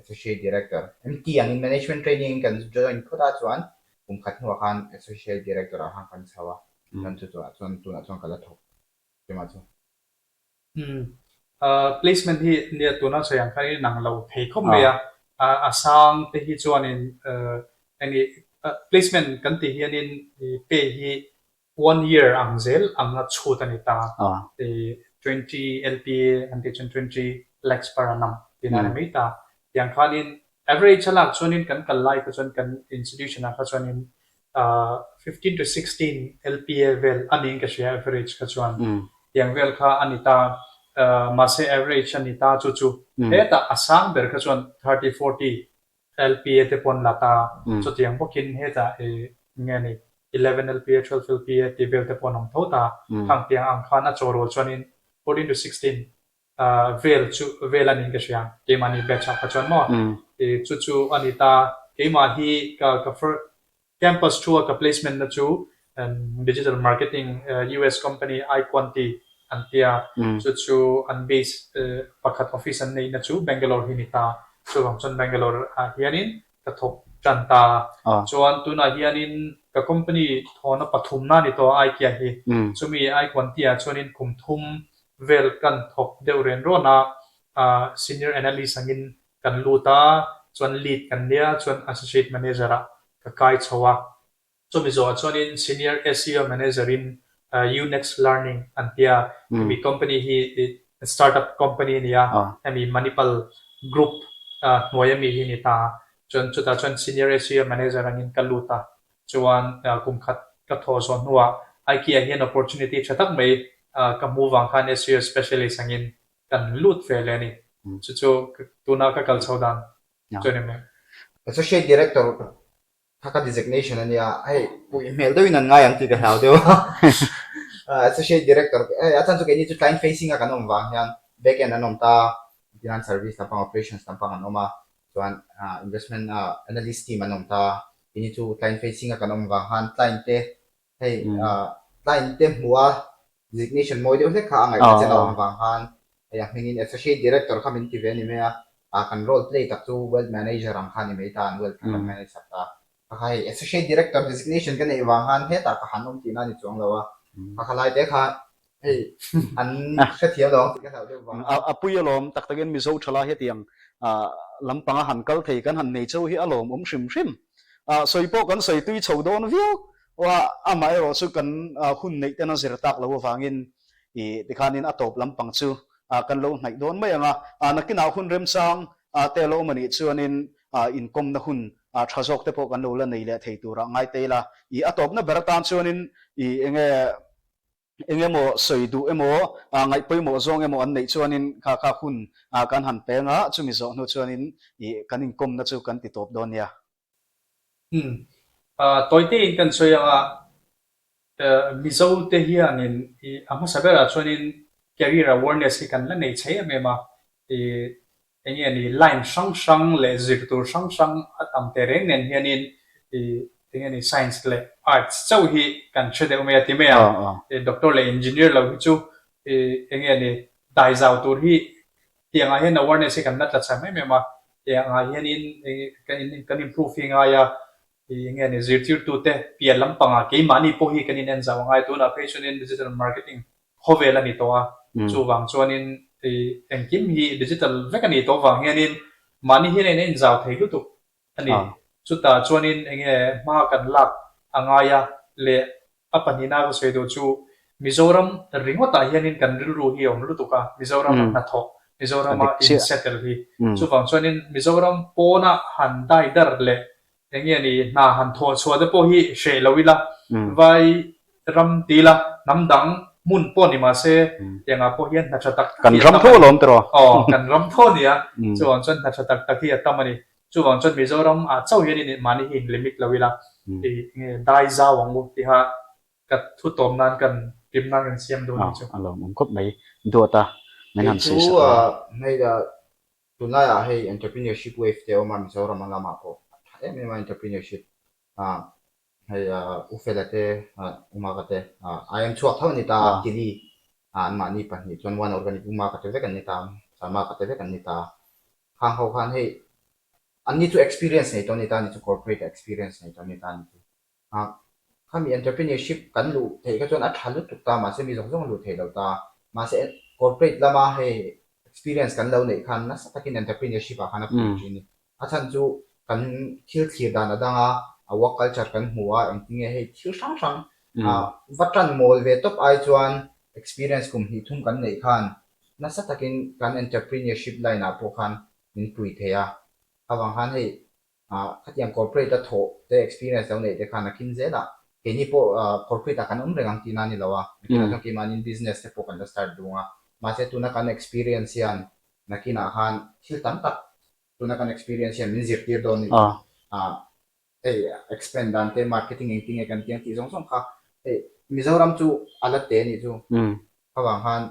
Associate Director MT angin Management Training in kan join phawt a chuan kum khat hnuah khan Associate Director ah khan kan chho a chuan chu chuan tunah chuan ka la thawk keimah chu. Placement hi nia tuna sawi ang khan in ang lo thei khawp mai a, a sang te hi chuanin eng placement kan tih hianin pay hi one year ang zel anga chhut a ni ta, 20 LPA an tih chuan 20 lakhs per annum tihna a ni mai ta. Tiang khanin average a lak chuanin kan kal lai kha chuan kan institution ah kha chuanin 15 to 16 LPA vel a niin ka hria average kha chuan tiang vel kha a ni ta mahse average a ni ta chu chu hetah a sang ber kha chuan 30 40 LPA te pawn la ta chutiang bawkin hetah i nge ni 11 LPA 12 LPA tih vel te pawn awm tho ta khang tiang ang khan a chaw rual chuanin 14 to 16 vel chu vel a niin ka hria keimahni batch ah kha chuan maw chu chu a ni ta keimah hi ka ka campus thu a ka placement na chu digital marketing US company iQuanti an tia chu chu an base pakhat office an neihna chu Bangalore hi ni ta chuvang chuan Bangalore ah hianin ka thawk tan ta chuan tunah hianin ka company thawhna pathumna a ni tawh a IKEA hi chumi iQuanti ah chuanin kum thum vel kan thawk deuh ren rawn a, senior analyst angin kan lut a, chuan lead kan nia, chuan associate manager ah ka kai chho a. Chumi zawhah chuanin senior SEO manager in Unext Learning an tia, hemi company hi startup company a ni a, hemi Manipal group hnuai ami hi a ni ta a, chuan chutah chuan senior SEO manager angin ka lut a, Chuan kum khat ka thawh zawh hnuah IKEA hian opportunity tha tak mai ka hmuh vang khan SEO specialist angin kan lut ve leh a ni. Chu chu tuna ka kal chho dan chu a ni mai. Associate Director kha ka designation a nia, hei puih hmel deuhin an ngai ang tih ka hlau deuh a. Associate Director hei a chhan chu keini chu client facing a kan awm vang hian back end an awm ta, tihian service lampang operations lampang an awm a, chuan investment analyst team an awm ta. Keini chu client facing a kan awm vang khan client te hei client te hmuh a designation mawi deuh hlek kha a ngaihna chen a awm vang khan Hei a hmingin Associate Director kha min ti ve a ni mai a, ah kan role play tak chu Wealth Manager ang kha a ni mai ta, an wealth kha kan manage sak ta. Kha kha hei Associate Director designation ka neih vang khan hetah ka han awm tihna a ni chuang lo a, kha kha lai te kha hei an hrethiam lo ang tih ka hlauh deuh vang a. A pui alawm, tak takin Mizo thala hetiang lampanga han kal thei kan han nei cheu hi a lawmawm hrim hrim. Sawi pawh kan sawi tui chho dawn viau a, amaherawh chu kan hun neih ten a zir tak lo avangin I tikhanin a tawp lampang chu kan lo hnaih dawn mai ang a, nakinah hun remchang te a lo awm a nih chuanin inkawmna hun tha zawk te pawh kan lo la nei leh thei turah ngai te ila. I a tawpna ber atan chuanin i enge eng emaw sawi duh emaw ngaih pawimawh zawng emaw an neih chuanin kha kha hun kan han peng a, chumi zawh hnu chuanin i kan inkawmna chu kan ti tawp dawn nia. Umm. Tawitein kan sawi ang a, Mizo te hianin a hmasa berah chuanin career awareness hi kan la nei chhe em em a, eng nge ni line hrang hrang leh zir tur hrang hrang a tam teh reng nen hianin eng nge ni science leh arts chauh hi kan hre deuh mai a ti mai a, doctor leh engineer lo hi chu eng nge ni dai zau tur hi tiangah hian awareness hi kan la tla chhe em em a, tiangah hianin kan improve hi ngai a, Ih enge ni zirtirtute pian lampangah keimahni pawh hi kan in en zau angai tunah phei chuanin digital marketing khawvel a ni tawh a, chuvang chuanin ih engkim hi digital vek a nih tawh vang hianin mahni hian a in en zau thei lutuk a ni. Chutah chuanin enge hma kan lak a ngai a leh A pahnihna ka sawi duh chu Mizoram ringawtah hianin kan rilru hi a awm lutuk a, Mizorama hnathawh, Mizorama in settle hi. Chuvang chuanin Mizoram pawna han dai dar leh eng nge ni hna han thawh chhuah te pawh hi hreh lo ila, vai ram ti ila, hnam dang hmun pawh ni mah se tiangah pawh hian hna tha tak tak hi a tam a ni. Aw, kan ram tho a ni a, chuvang chuan hna tha tak tak hi a tam a ni. Chuvang chuan Mizoram ah chauh hian in mahni hi in limit lo ila, i nge dai zau ang u tiha ka thu tawm nan kan rim nan kan siam dawn ni chu. A lawmawm khawp mai duat a, min han sawi sak a. Hei chu tunlaiah hei entrepreneurship wave te a awm a Mizoram a lamah pawh a tha em em a entrepreneurship hei U Fela te U Maka te I am chhuak tho a ni ta Kili anmahni pahnih chuan One Organic U Maka te vek an ni ta Salmaka te vek an ni ta. Khang ho khan hei anni chu experience nei tawh a ni ta a ni chu corporate ah experience nei tawh a ni ta a ni chu. Ah khami entrepreneurship kan luh theih kha chuan a tha lutuk ta mahse mi zawng zawng a luh theih lo ta. Mahse corporate lama hei experience kan lo neih khan nasa takin entrepreneurship ah khan a pui thin a ni. A chhan chu kan thil thlir dan a dang a, a work culture kan hmu a engtinge hei thil hrang hrang ah va tan mawl ve tawp ai chuan experience kum hnih thum kan neih khan Nasa takin kan entrepreneurship line ah pawh khan min pui thei a, avang khan hei ah khatiang corporate a thawh te experience lo neih te khan a khin zel a, keini pawh corporate ah kan awm reng ang tihna a ni lo a, nakinah chuan keimahniin business te pawh kan la start dung a, mahse tuna kan experience hian nakinah khan thil tam tak tuna kan experience hian min zirtir dawn a ni. Ah Hei expand dan te marketing engtin nge kan tih ang tih zawng zawng kha hei Mizoram chu a la te anih chu. Avang khan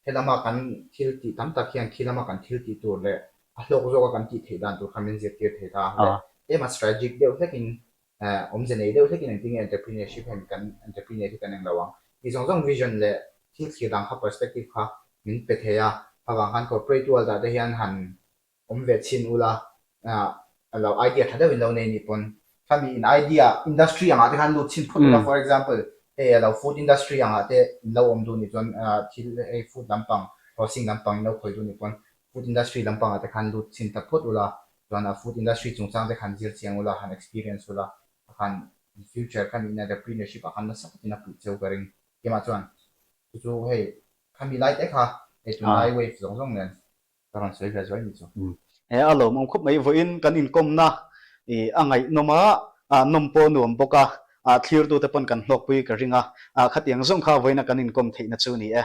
helama kan thil tih tam tak hian khi lama kan thil tih tur leh a hlawk zawka kan tih theih dan tur kha min zirtir thei ta leh tlema strategic deuh hlekin awmze nei deuh hlekin engtin nge entrepreneurship hian kan entrepreneur hi kan englo ang tih zawng zawng vision leh thil thlir dan kha perspective kha min pe thei a. Avang khan corporate world ah te hian han awm ve chhin ula, a lo idea tha deuhin lo nei nih pawn khami in idea industry angah te khan lut chhin phawt ula for example hei a lo food industry angah te in lo awm duh nih chuan thil hei food lampang processing lampang in lo khawi duh nih pawn food industry lampangah te khan lut chhin ta phawt ula chuan a food industry chungchang te khan zir chiang ula han experience ula khan in future khan in entrepreneurship ah khan nasa takin a puih cheu ka ring keimah chuan chu chu hei khami lai te kha hei tunlai wave zawng zawng nen Ka rawn sawi ve zuai ni chu. He a lawmawm khawp mai. Vawiin kan inkawmna i a ngaihnawm a, nawm pawh a nuam bawk a, thlirtute pawn kan hlawkpui ka ring a, khatiang zawng kha vawiina kan inkawm theihna chu ni e.